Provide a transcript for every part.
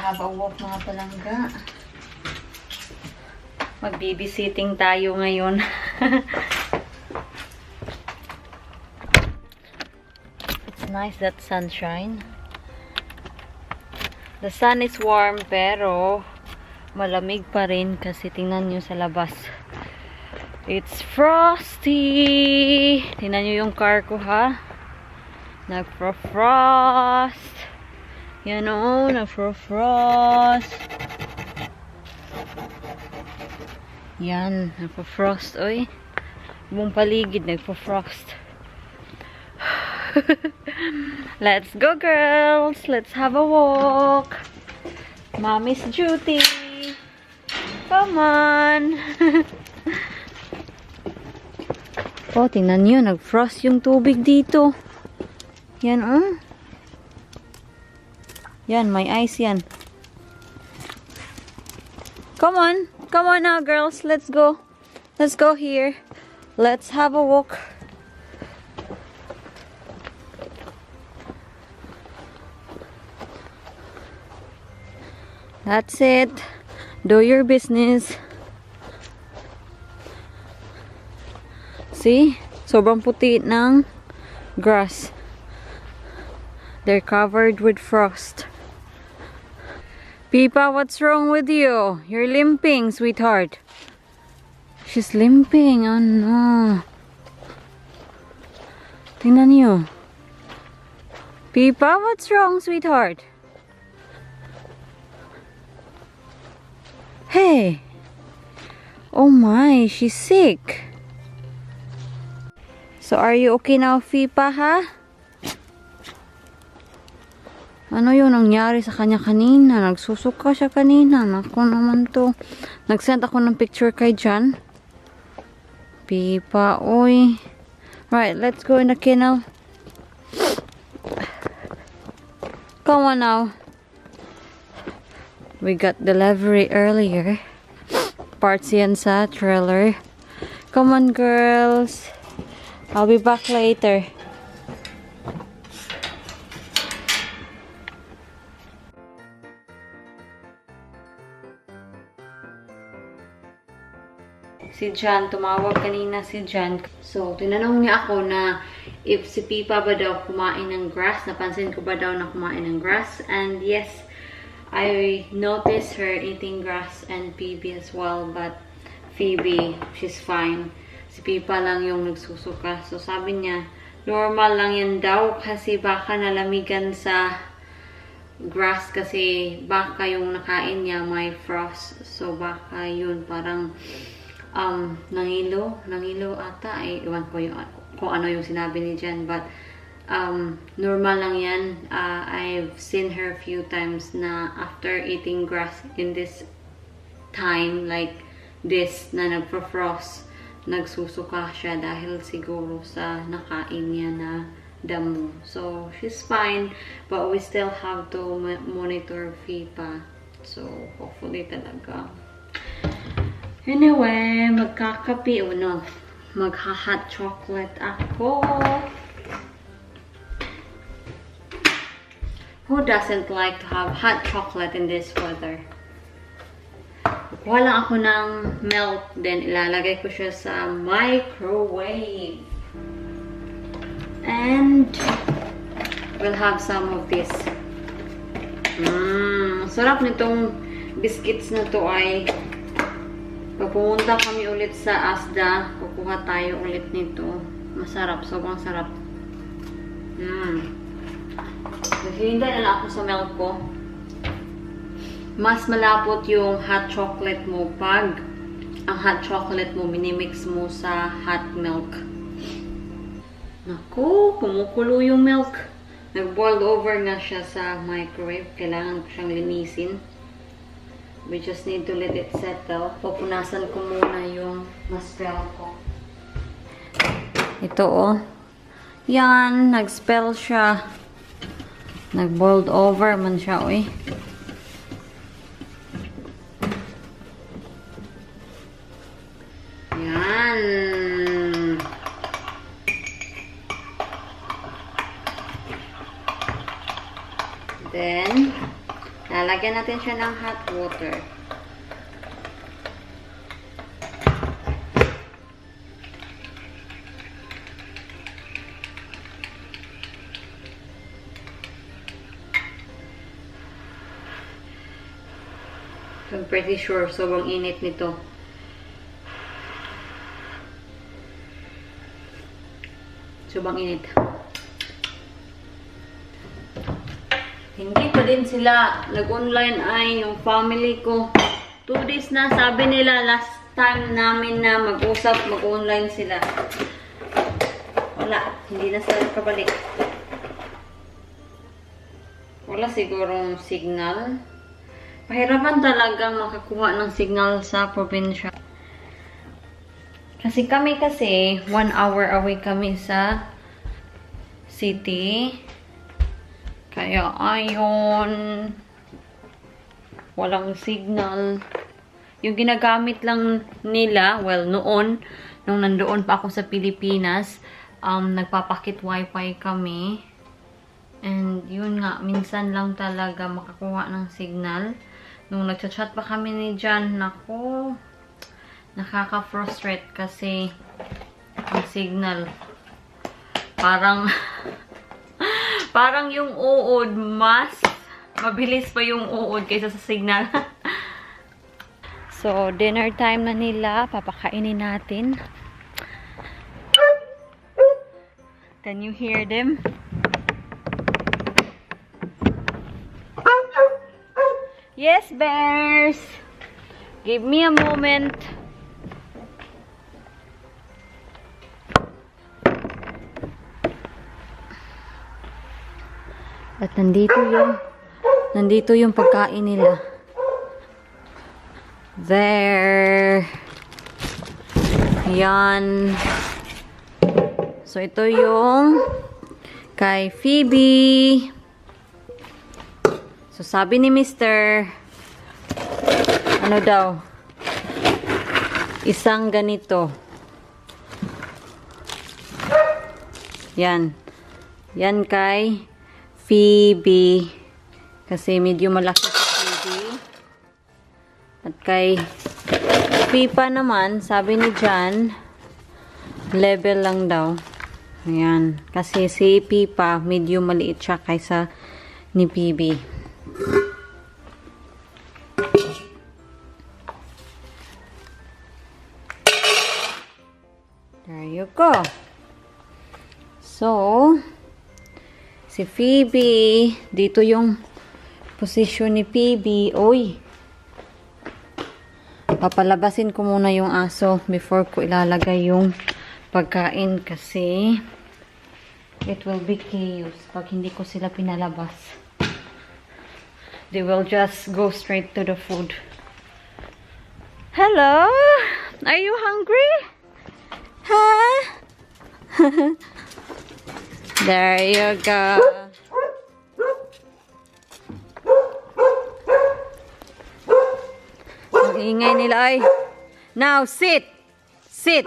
have a walk mga palangga. Mag-babysitting tayo ngayon. It's nice that sunshine. The sun is warm pero malamig pa rin kasi tingnan nyo sa labas. It's frosty! Tingnan nyo yung car ko ha. Nagfro-frost. Yan o, nagfro-frost. Yan, nagfro-frost oy. Buong paligid nagfro-frost. Let's go girls! Let's have a walk! Mommy's duty! Come on! Oh, tingnan nyo, nag-frost yung tubig dito. Yan, oh. Yan, may ice yan. Come on. Come on now, girls. Let's go. Let's go here. Let's have a walk. That's it. Do your business. See? Sobrang puti ng grass. They're covered with frost. Pipa, what's wrong with you? You're limping, sweetheart. She's limping. Oh no. Tingnan niyo. Pipa, what's wrong, sweetheart? Hey. Oh my, she's sick. So are you okay now, Pipa, ha? Ano yung nangyari sa kanya kanina? Nagsusuka siya kanina. Naku naman to. Nag-send ako ng picture kay Jan. Pipa, oy. Right, let's go in the kennel. Come on now. We got delivery earlier. Parts yan sa trailer. Come on, girls. I'll be back later. Si Jan, tumawag kanina si Jan. So, tinanong niya ako na if si Pipa ba daw kumain ng grass. Napansin ko ba daw na kumain ng grass. And yes, I noticed her eating grass and Phoebe as well. But Phoebe, she's fine. Si Pipa lang yung nagsusuka. So, sabi niya, normal lang yan daw kasi baka nalamigan sa grass kasi baka yung nakain niya may frost. So, baka yun parang nangilo ata, iwan ko yung, kung ano yung sinabi ni Jen, but normal lang yan. I've seen her a few times na after eating grass in this time, like this, na nagpa-frost, nagsusuka siya dahil siguro sa nakain niya na damo. So, she's fine, but we still have to monitor Fipa. So, hopefully talaga. Anyway, magkakape o no, magha-hot chocolate ako. Who doesn't like to have hot chocolate in this weather? Kukuha lang ako ng milk, then ilalagay ko siya sa microwave. And we'll have some of this. Sarap nitong biscuits na to ay pag pumunta kami ulit sa Asda, kukuha tayo ulit nito. Masarap, sobrang sarap. Naghihinda na lang ako sa milk ko. Mas malapot yung hot chocolate mo pag ang hot chocolate mo minimix mo sa hot milk. Naku, kumukulo yung milk. Nag-boiled over na siya sa microwave. Kailangan ko siyang linisin. We just need to let it settle. Pupunasan ko muna yung na-spell ko. Ito oh. Yan, nag-spell siya. Nag-boiled over man siya, oy. Yan. Then, Lalagyan natin siya ng hot water. I'm pretty sure sobrang init nito. Sobrang init. Hindi pa din sila nag-online ay yung family ko. 2 days na, sabi nila last time namin na mag-usap, mag-online sila. Wala, hindi na sila kabalik. Wala sigurong signal. Pahirapan talagang makakuha ng signal sa probinsya. Kasi 1 hour away kami sa city. Kaya ayon, walang signal. Yung ginagamit lang nila, well, noon, nung nandoon pa ako sa Pilipinas, nagpapakit wifi kami. And yun nga, minsan lang talaga makakuha ng signal. Nung nagchat-chat pa kami ni Jan, naku, nakaka-frustrate kasi ang signal. Parang yung uod, mas mabilis pa yung uod kaysa sa signal. So, dinner time na nila. Papakainin natin. Can you hear them? Yes, bears! Give me a moment. At nandito yung pagkain nila. There. Yan. So, ito yung kay Phoebe. So, sabi ni Mr. Ano daw? Isang ganito. Yan. Yan kay Phoebe. Kasi medyo malaki si Phoebe. At kay Pipa naman, sabi ni Jan, level lang daw. Ayan. Kasi si Pipa, medyo maliit siya kaysa ni Phoebe. There you go. So, si Phoebe, dito yung position ni Phoebe. Uy! Papalabasin ko muna yung aso before ko ilalagay yung pagkain kasi it will be chaos pag hindi ko sila pinalabas. They will just go straight to the food. Hello? Are you hungry? Huh? There you go. Ang ingay nila ay. Now, sit. Sit.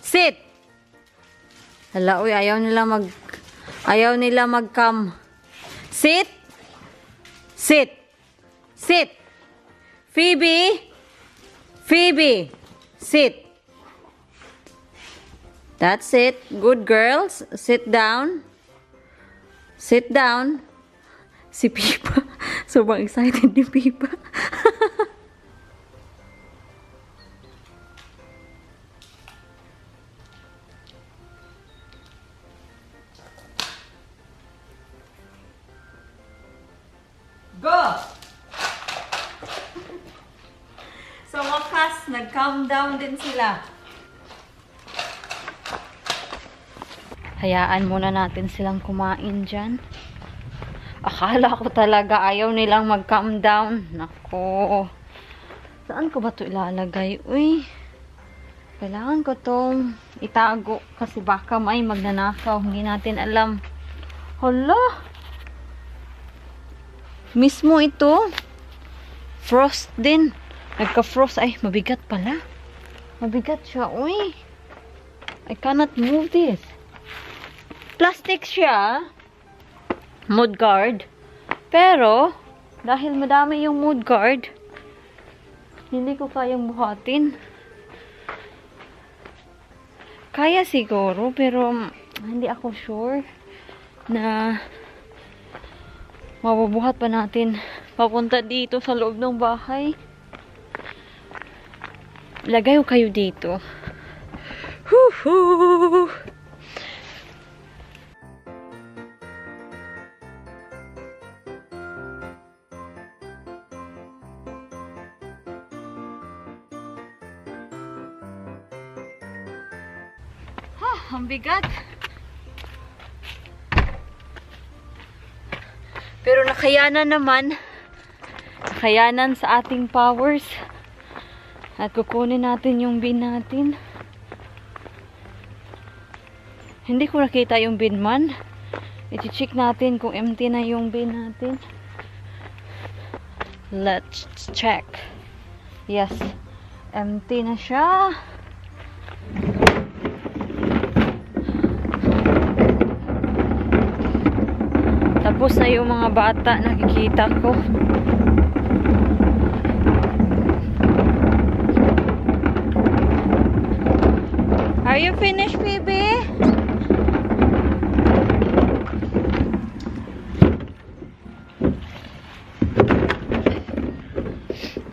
Sit. Hala, uy, ayaw nila mag-come. Sit. Sit. Sit. Phoebe. Phoebe. Sit. That's it. Good girls. Sit down. Sit down. Si Pipa. Sobrang excited ni Pipa. Go! So, wakas, nag-calm down din sila. Hayaan muna natin silang kumain dyan. Akala ko talaga ayaw nilang mag-calm down. Nako. Saan ko ba ito ilalagay? Uy. Kailangan ko itong itago. Kasi baka may magnanakaw. Hindi natin alam. Hala. Mismo ito. Frost din. Nagka-frost. Ay, mabigat pala. Mabigat siya. Uy. I cannot move this. Plastic siya. Mud guard. Pero, dahil madami yung mood guard, hindi ko kayang buhatin. Kaya siguro, pero hindi ako sure na mabubuhat pa natin papunta dito sa loob ng bahay. Lagay ko kayo dito. Woohoo! Ang bigat. Pero nakayanan naman. Nakayanan sa ating powers. At kukunin natin yung bin natin. Hindi ko nakita yung bin man. I-check natin kung empty na yung bin natin. Let's check. Yes. Empty na siya. Tapos na yung mga bata, nakikita ko. Are you finished, Phoebe?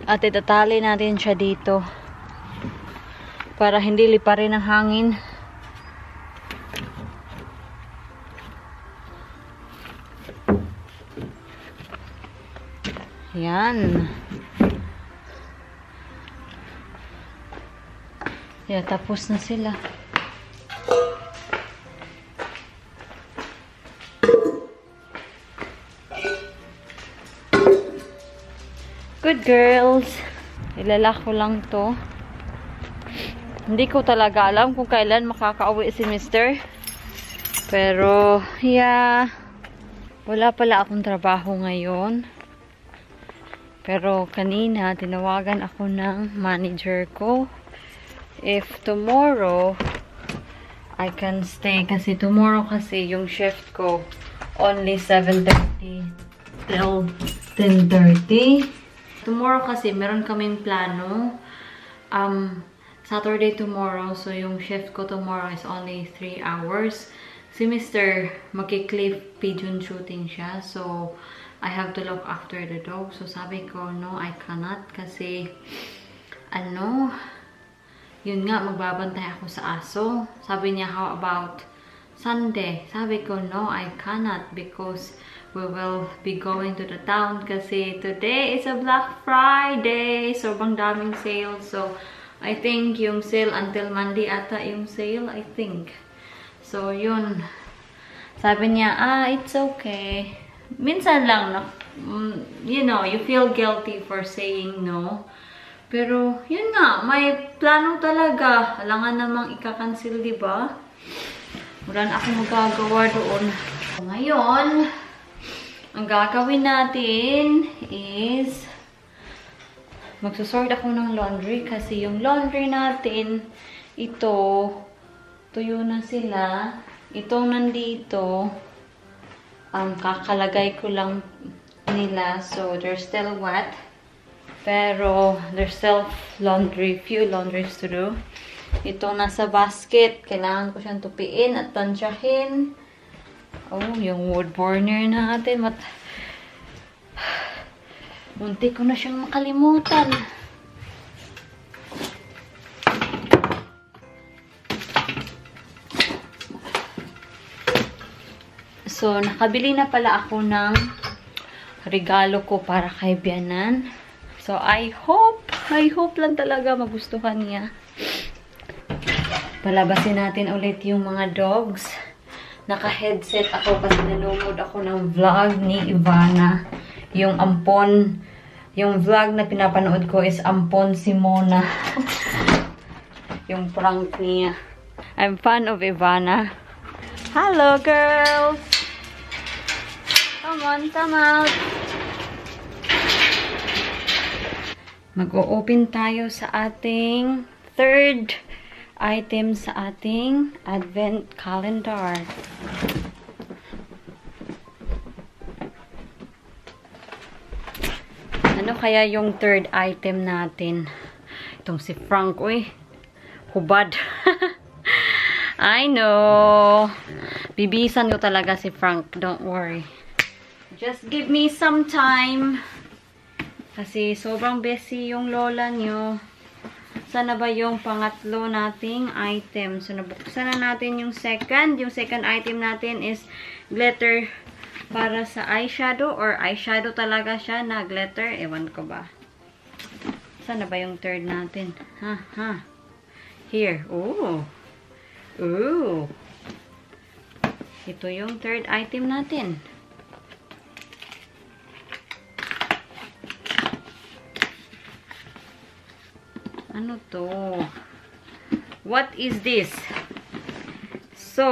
At itatali natin siya dito para hindi liparin ng hangin. Yan. Yeah, tapos na sila. Good girls. Ilalak ko lang to. Hindi ko talaga alam kung kailan makakauwi si Mr. Pero, yeah. Wala pala akong trabaho ngayon. Pero kanina, tinawagan ako ng manager ko. If tomorrow, I can stay. Kasi tomorrow kasi yung shift ko, only 7:30 till 10:30. Tomorrow kasi, meron kaming plano. Saturday tomorrow. So, yung shift ko tomorrow is only 3 hours. Si Mr. Magki-cliff pigeon shooting siya. So, I have to look after the dog. So, sabi ko, no, I cannot. Kasi, yun nga, magbabantay ako sa aso. Sabi niya, how about Sunday? Sabi ko, no, I cannot. Because we will be going to the town. Kasi today is a Black Friday. Sobrang daming sale. So, I think yung sale until Monday ata yung sale, I think. So, yun. Sabi niya, it's okay. Minsan lang, you know, you feel guilty for saying no. Pero, yun nga, may plano talaga. Alangan namang ika-cancel, diba? Wala na akong magagawa doon. Ngayon, ang gagawin natin is magsusort ako ng laundry kasi yung laundry natin, ito, tuyo na sila. Itong nandito, kakalagay ko lang nila. So, they're still wet. Pero, there's still few laundries to do. Itong nasa basket, kailangan ko siyang tupiin at tansyahin. Oh, yung wood burner natin. Munti ko na siyang makalimutan. So, nakabili na pala ako ng regalo ko para kay Bianan. So, I hope lang talaga magustuhan niya. Palabasin natin ulit yung mga dogs. Naka-headset ako kasi nanonood ako ng vlog ni Ivana. Yung ampon, yung vlog na pinapanood ko is Ampon Simona. Yung prank niya. I'm fan of Ivana. Hello, girls! Come on, come out! Mag-o-open tayo sa ating third item sa ating advent calendar. kaya yung third item natin? Itong si Frank, uy. Hubad. I know. Bibisan ko talaga si Frank. Don't worry. Just give me some time. Kasi sobrang busy yung lola nyo. Sana ba yung pangatlo nating item? So, nabuksan na natin yung second. Yung second item natin is glitter para sa eyeshadow. Or eyeshadow talaga siya na glitter. Ewan ko ba. Sana ba yung third natin? Here. Ooh. Ooh. Ito yung third item natin. Ano to? What is this? So,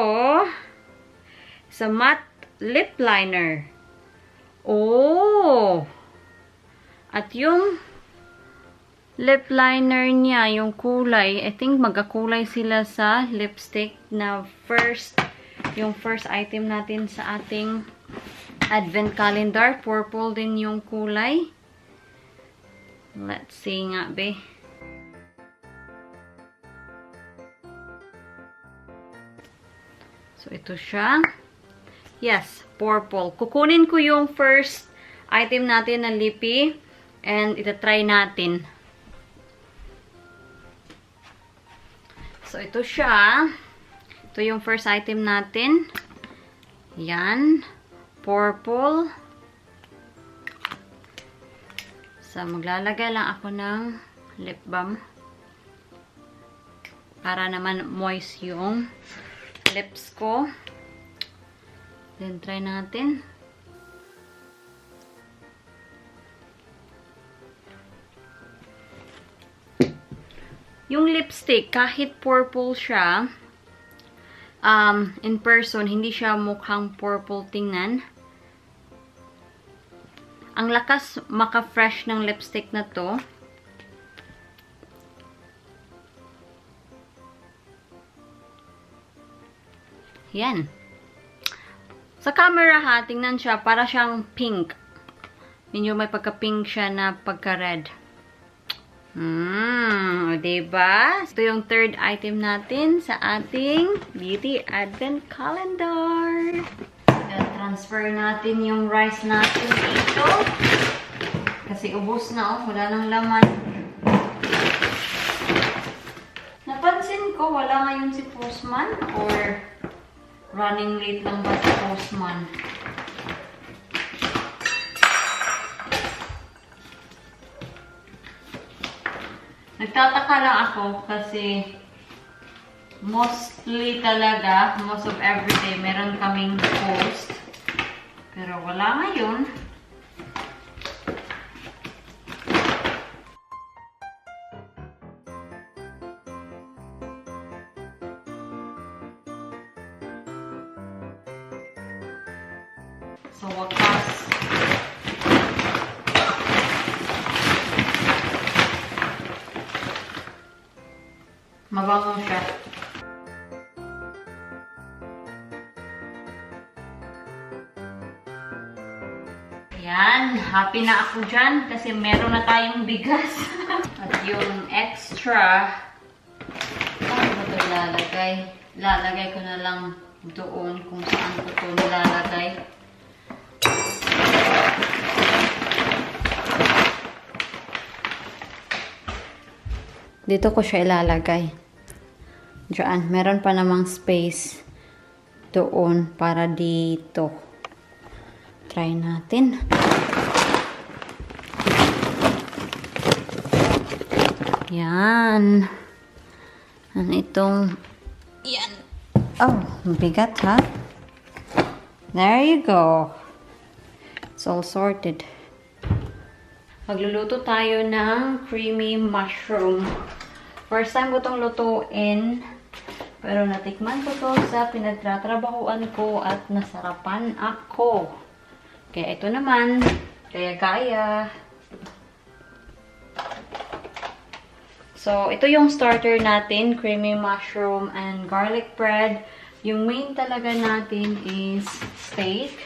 sa matte lip liner. Oh! At yung lip liner niya, yung kulay, I think magkakulay sila sa lipstick na yung first item natin sa ating advent calendar. Purple din yung kulay. Let's see nga, be. So, ito siya. Yes, purple. Kukunin ko yung first item natin na lippy and itatry natin. So, ito siya. Ito yung first item natin. Yan. Purple. So, maglalagay lang ako ng lip balm. Para naman moist yung lips ko. Then, try natin. Yung lipstick, kahit purple siya, in person, hindi siya mukhang purple tingnan. Ang lakas maka-fresh ng lipstick na to. Yan. Sa camera ha, tingnan siya, para siyang pink. Medyo may pagka-pink siya na pagka-red. Diba? Ito yung third item natin sa ating beauty advent calendar. Transfer natin yung rice natin dito. Kasi ubos na, oh. Wala nang laman. Napansin ko, wala ngayon si postman or running late lang ba si postman? Nagtataka lang ako kasi mostly talaga, most of every day, meron kaming post. Pero wala ngayon. So, wakas. Mabango siya. Yan. Happy na ako dyan kasi meron na tayong bigas. At yung extra, saan ko ito ilalagay? Ilalagay ko na lang doon kung saan ko ito nilalagay. Dito ko siya ilalagay. Diyan. Meron pa namang space doon para dito. Try natin. Yan. Ano itong... Yan. Oh, mabigat ha? There you go. It's all sorted. Magluluto tayo ng creamy mushroom. First time ko itong lutuin. Pero natikman ko to sa pinagtatrabahuan ko at nasarapan ako. Kaya ito naman. Kaya. So, ito yung starter natin. Creamy mushroom and garlic bread. Yung main talaga natin is steak.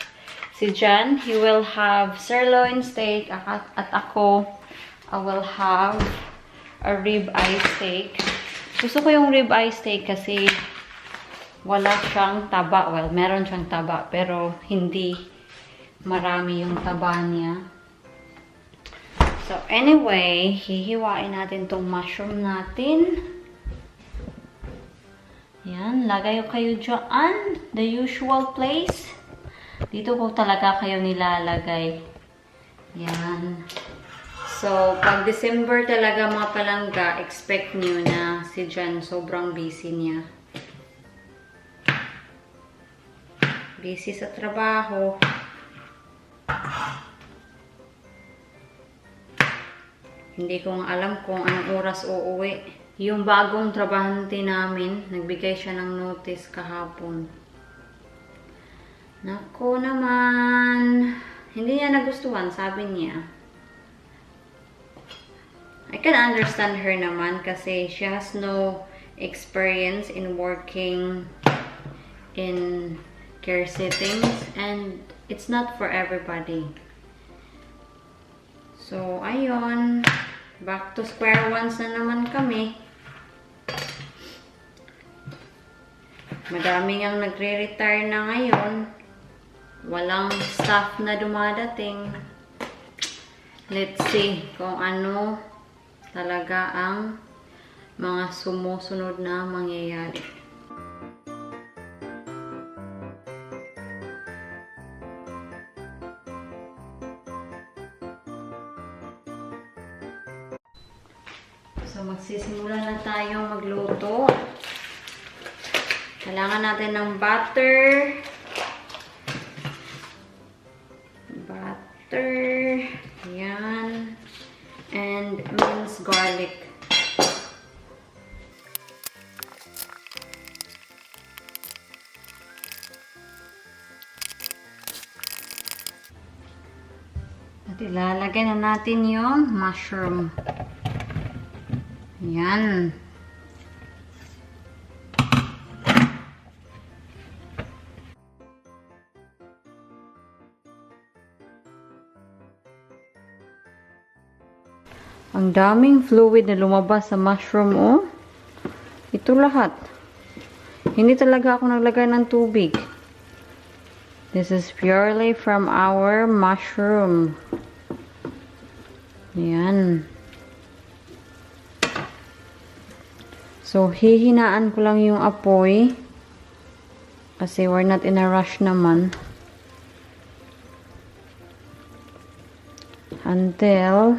Si Jan, he will have sirloin steak at ako, I will have a rib-eye steak. Gusto ko yung rib-eye steak kasi wala siyang taba. Well, meron siyang taba pero hindi marami yung taba niya. So, anyway, hihiwain natin tong mushroom natin. Yan, lagay kayo dyan. The usual place. Dito ko talaga kayo nilalagay. Yan. So, pag December talaga mga palangga, expect nyo na si Jan sobrang busy niya. Busy sa trabaho. Hindi ko nga alam kung anong oras uuwi. Yung bagong trabahante namin, nagbigay siya ng notice kahapon. Nako naman. Hindi niya nagustuhan, sabi niya. I can understand her naman kasi she has no experience in working in care settings and it's not for everybody. So, ayun. Back to square ones na naman kami. Madami ang nagre-retire na ngayon. Walang staff na dumadating. Let's see kung ano talaga ang mga sumusunod na mangyayari. So, magsisimula na tayong magluto. Kailangan natin ng butter. Yan. And minced garlic. At ilalagay na natin yung mushroom. Yan. Ang daming fluid na lumabas sa mushroom, oh. Ito lahat. Hindi talaga ako naglagay ng tubig. This is purely from our mushroom. Yan. So, hihinaan ko lang yung apoy. Kasi we're not in a rush naman. Until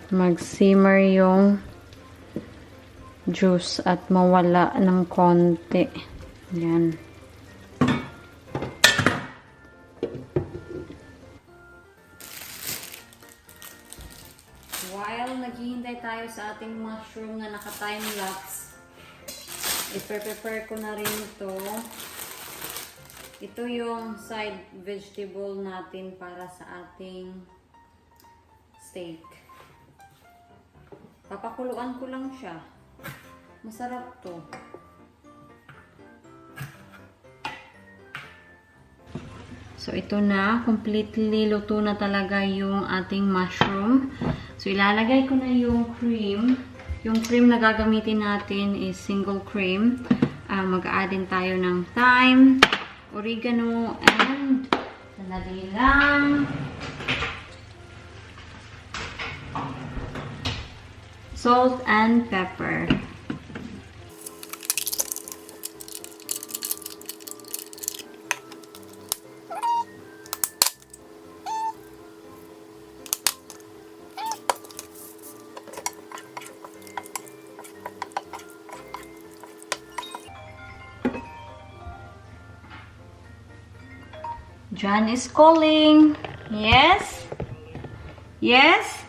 mag-simmer yung juice at mawala ng konti. Yan. While naghihintay tayo sa ating mushroom na naka-time-lapse, i-prepare ko na rin ito. Ito yung side vegetable natin para sa ating steak. Papakuluan ko lang siya. Masarap to. So, ito na. Completely luto na talaga yung ating mushroom. So, ilalagay ko na yung cream. Yung cream na gagamitin natin is single cream. Mag-a-add din tayo ng thyme, oregano, and sandali lang. Salt and pepper. John is calling. Yes? Yes?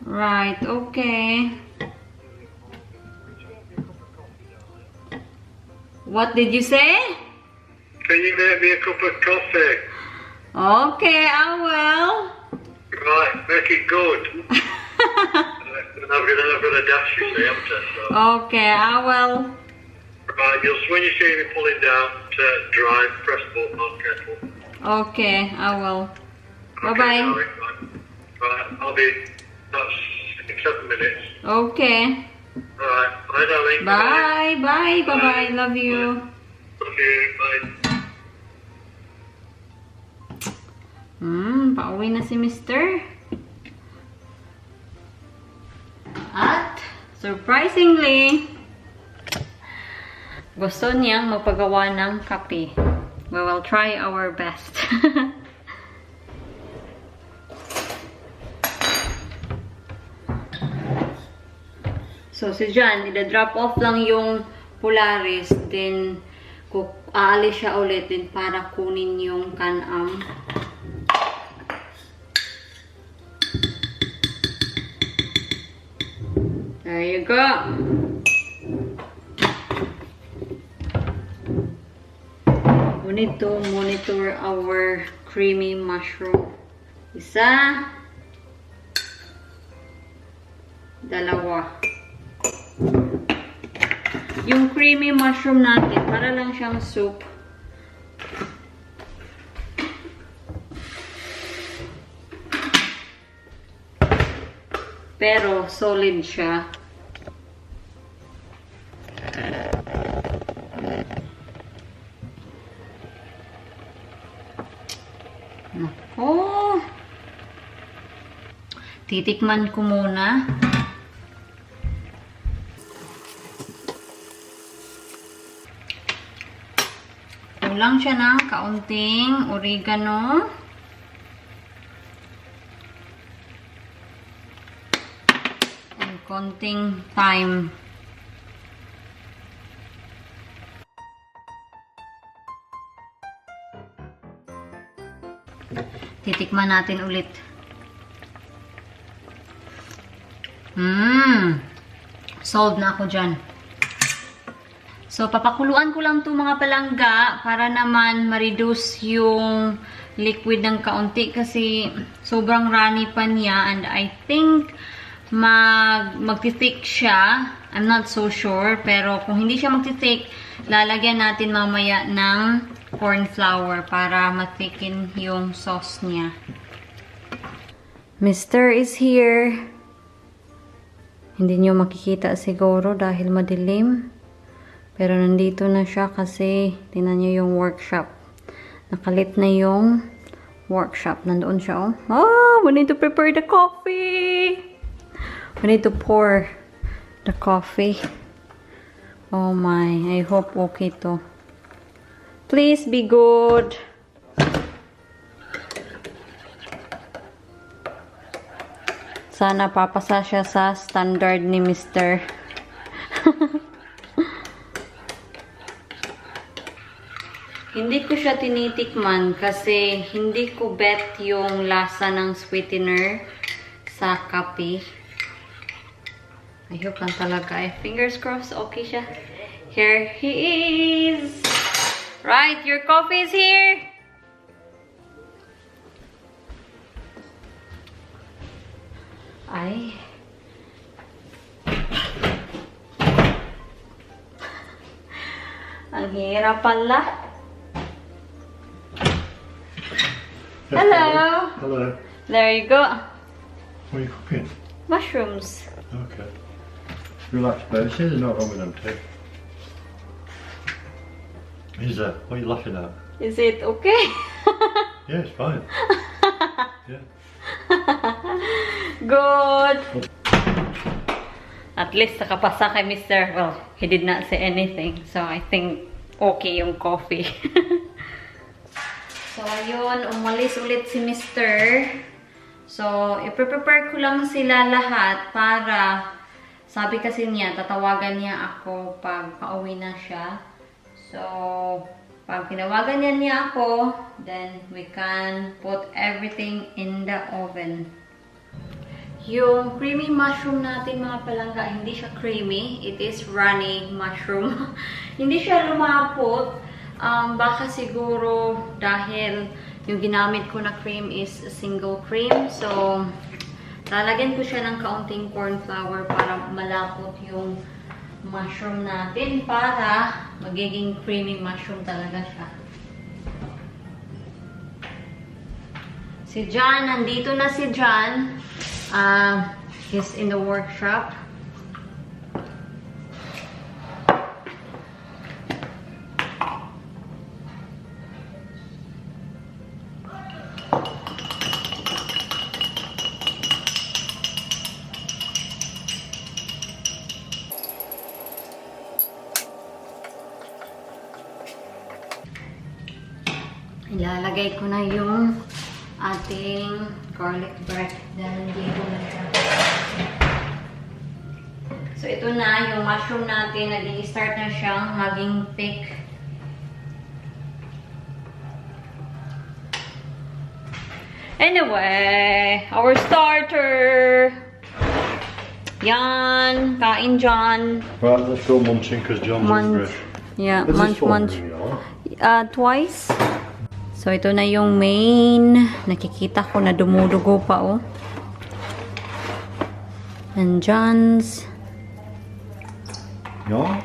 Right, okay. What did you say? Can you make me a cup of coffee? Okay, I will. Right, make it good. And I've got a dash, you see, haven't I? So, Okay, I will. right, when you see me pulling down to drive, press button on kettle. Okay, I will. Okay, Bye-bye. darling, right, I'll be about 6-7 minutes. Okay. Alright, bye darling. Bye. Bye. Bye-bye. Love you. Love you, bye. Pauwi na si Mr. At, surprisingly, gusto niyang magpagawa ng kape. We will try our best. So, si John, ida-drop off lang yung Polaris, then aalis siya ulit din para kunin yung Can-Am. There you go. We need to monitor our creamy mushroom. Isa. Dalawa. Yung creamy mushroom natin, para lang siyang soup. Pero solid siya. Nako. Titikman ko muna. Kulang siya ng kaunting oregano. And konting thyme. Titikman natin ulit. Solved na ako dyan. So, papakuluan ko lang itong mga palangga para naman ma-reduce yung liquid ng kaunti kasi sobrang runny pa niya and I think magti-thick siya. I'm not so sure. Pero kung hindi siya magti-thick, lalagyan natin mamaya ng corn flour para ma-thicken yung sauce niya. Mr. is here. Hindi nyo makikita siguro dahil madilim. Pero nandito na siya kasi tingnan nyo yung workshop. Nakalit na yung workshop. Nandoon siya, oh. Oh, we need to prepare the coffee. We need to pour the coffee. Oh my, I hope okay to. Please be good. Sana papasa siya sa standard ni Mr. Hindi ko siya tinitikman kasi hindi ko bet yung lasa ng sweetener sa kape. I hope lang talaga. Fingers crossed, okay siya. Here he is! Right, your coffee is here! Ay. Ang hirap pala. Hello. Hello. There you go. What are you cooking? Mushrooms. Okay. Relax, baby. See, there's not wrong with them too. What are you laughing at? Is it okay? Yeah, it's fine. Yeah. Good. At least nakapasa kay Mr. Well, he did not say anything. So, I think okay yung coffee. So, ayun. Umalis ulit si Mr. So, iprepare ko lang sila lahat para sabi kasi niya, tatawagan niya ako pag pauwi na siya. So, pag tinawagan niya ako, then we can put everything in the oven. Yung creamy mushroom natin mga palangga, hindi siya creamy. It is runny mushroom. Hindi siya lumapot. Baka siguro dahil yung ginamit ko na cream is single cream. So, lalagyan ko siya ng kaunting corn flour para malapot yung mushroom natin para magiging creamy mushroom talaga siya. Si John, nandito na si John. He's in the workshop. Ilalagay ko na yung ating garlic bread. Dahil dito na siya. So, ito na yung mushroom natin. Nag-i-start na siyang maging thick. Anyway, our starter. Yan. Kain, John. Right, let's go munching because John's hungry. Yeah, Is this one munch. really hot? Twice. So, ito na yung main. Nakikita ko na dumudugo pa, oh. And John's. Ja?